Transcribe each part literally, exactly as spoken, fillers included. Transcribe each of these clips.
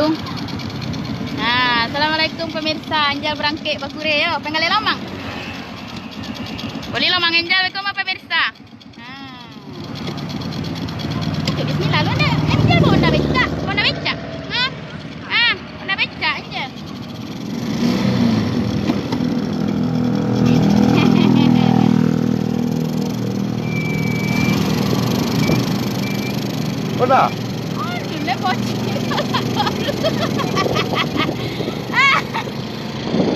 Nah, assalamualaikum pemirsa, Angel barangkek bakureh yo, panggaleh lomang. Boli lomang Angel ko mah pemirsa. Nah. Cuk, bismillah, lu ndak, Angel bawa Honda becak, Honda becak. Ha? Ha, Honda becak, Angel. Honda. Aduh, lah, bocil.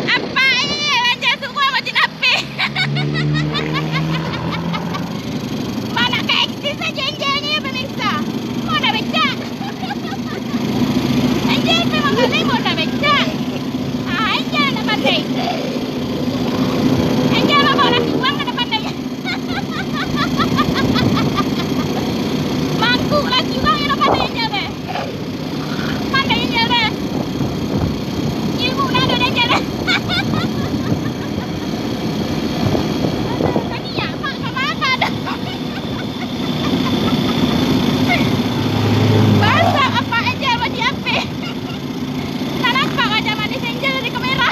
Apak, eh, Angel suruah bocil api. Malah ka eksis sajo Angel ni, pemirsa. Mau nak becak. Angel memang galeh, mau nak becak. Ah, Angel nak pandai. Angel bawa laki urang nak pandai. Mangkuk laki urang yang nak pandai Angel deh. Pandai Angel deh. Ilmu nan ado di Angel deh. Tadi ya, Pak, sama apa dah. Basah apak Angel bocil api. Ndak nampak wajah manis Angel di kamera.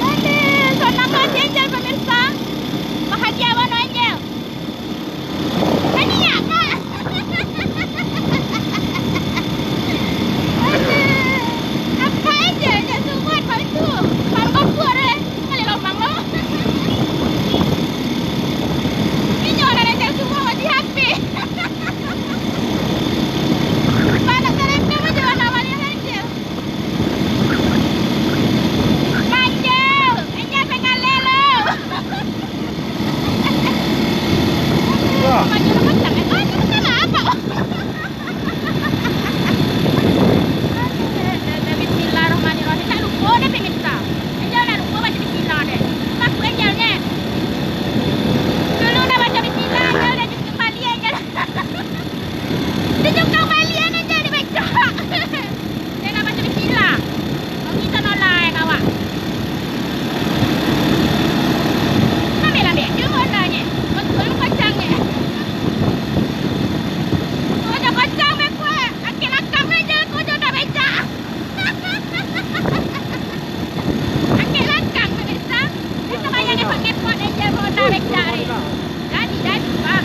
Aduh, sanang hati Angel, pemirsa. Bahagia bana Angel. Tadi ya, Pak. Aduh, apak Angel, Angel suruah Pak tu. Pak bakuah deh. Kali lomang lo. Inyo lah Angel suruah bocil api. Balak tarendam aja warna-warni Angel. Angel, Angel tangah lelo. Wah. Angel macam, eh, Angel macam apa? Bismillahirrahmanirrahim. Tak lupa deh, pemirsa. Angel nak lupa baca bismillah deh. Takut Angel, Angel. Dulu dah baca bismillah, Angel dah jatuah kembali, Angel. Dia jatuah kembali, Angel, dia baca. Dia nak baca bismillah. Kami tak nolak, eh, kawan. Ambil, ambil. Dia pun dah, Angel. Betul, kacangnya. Kacang-kacang, eh, kuat. Angkek langkang, Angel. Kau jodoh becak. Angkek langkang, pemirsa. Kita bayar ngepot-ngepot Angel Honda becak ni. Jadi, jadi, Pak.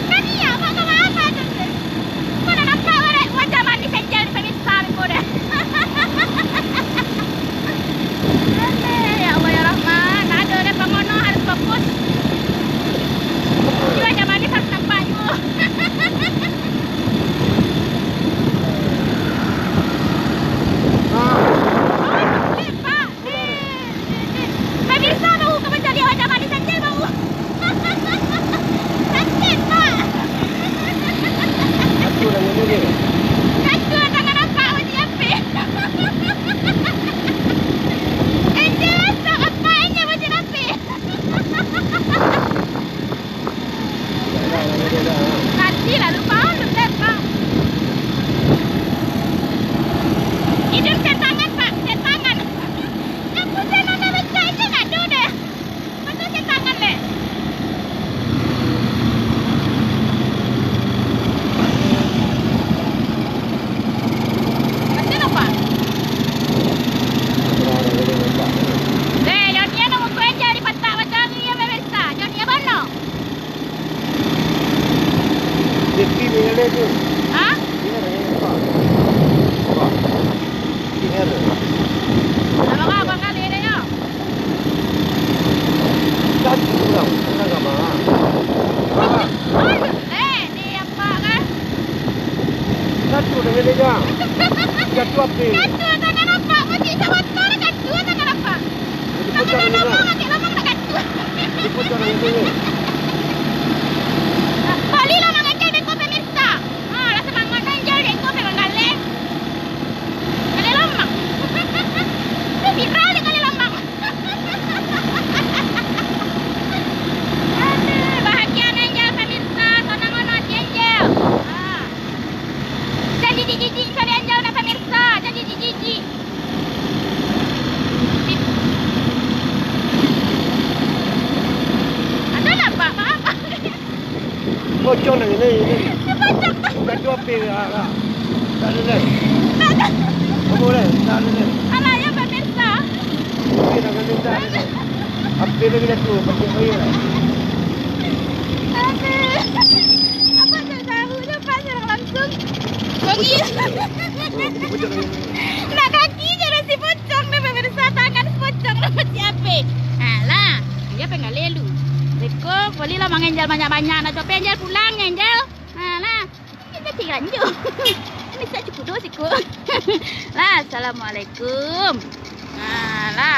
Jadi, ya, Pak, kau apa tu? Kau nak nampak orang wajah manis Angel di pemirsa ni, kau dah. Aduh, ya Allah, ya Rahman. Ada orang pengono harus fokus. Wajah manis harus nampak juga. Pemirsa, bau ka mancaliak wajah manis Angel, bau. Sakik, Pak. Kacua tangan apak, bocil api. Angel, sok apak, Angel, bocil api. Mati lah, lupa, lupa, Pak. Idup setangan, Pak, setangan. Yang putih nanda becak itu nak do deh. Masa setangan deh. Masa apa? Eh, yang dia nak mukul aja di patak macam ni, ya, pemirsa. Yang dia bono. J P punya le tu. Ha? Dia orang yang nampak. Nampak? Dia orang. Nampak apa kali dia, ya? Dah tu orang, orang agama. Ah. Eh, ni apa kan? Dah tu dengan dia, Jang. Jatuh apa? Jatuh tangan apa? Masih sama tu, jatuh tangan apa? Bali lah mangecek beko pemirsa. Ha, lah samangat Angel dek ko memang galeh. Galeh lambang. Tu viral dek galeh lambang. Aduh, bahagia Angel pemirsa, sanang ati Angel. Ha. Jan jijik-jijik kali Angel nak pemirsa, jan jijik-jijik. Ado lah Tapi, ah, ah. Tak ada, Leh. Kamu, Leh, tak ada, Leh. Alah, ya, pemirsa. Mungkin akan minta, Leh. Apa lagi dah tu, pakai bayar, Leh. Aduh. Apa tak tahu je, Pak, secara langsung. Kaki. Bocor, bocor, bocor. Nak kaki je nasi pocong dah, pemirsa. Tangan pocong dah, macam apa? Alah, dia pengen lelu. Beko, bolehlah mangenjal banyak-banyak. Nak coba angel pulang, angel. Alah. Ini cacing ranjau. Ini saya cukup dua siku. Lah, assalamualaikum. Nah, lah,